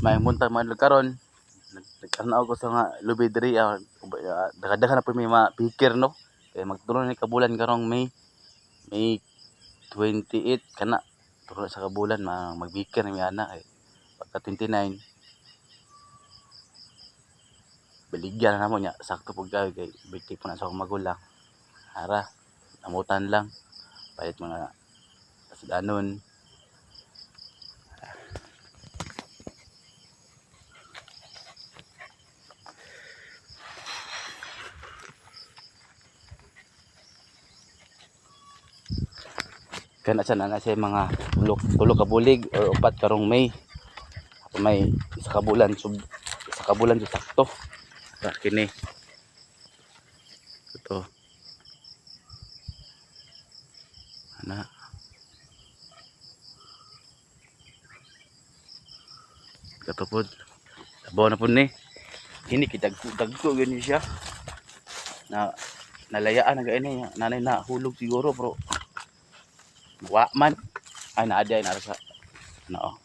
Maayong buntag, mga idol. Karon nagtan-aw ko sa mga lubi diri, daghan-daghan na pud may mga picker, no, kay magtulo ni ka bulan karong May 28 kana, tulo sa ka bulan ma magbiker ni ana, kay pagka 29 baligya na namo nya. Sakto pud kayo kay birthday po na sa akong magulang. Ara, namutan lang palit mga kasudanon. Kana siya na siya mga tulo ka bulig or 4 karong May. Ako may isa ka bulan, sub isa ka bulan jud sakto. Ra kini ito ana, katupod labaw na pud ni kini, kay dagko gyud ni siya na nalayaan na gaini nanay na hulog siguro, pero wa man ay naa di ay nara sa ano, oh.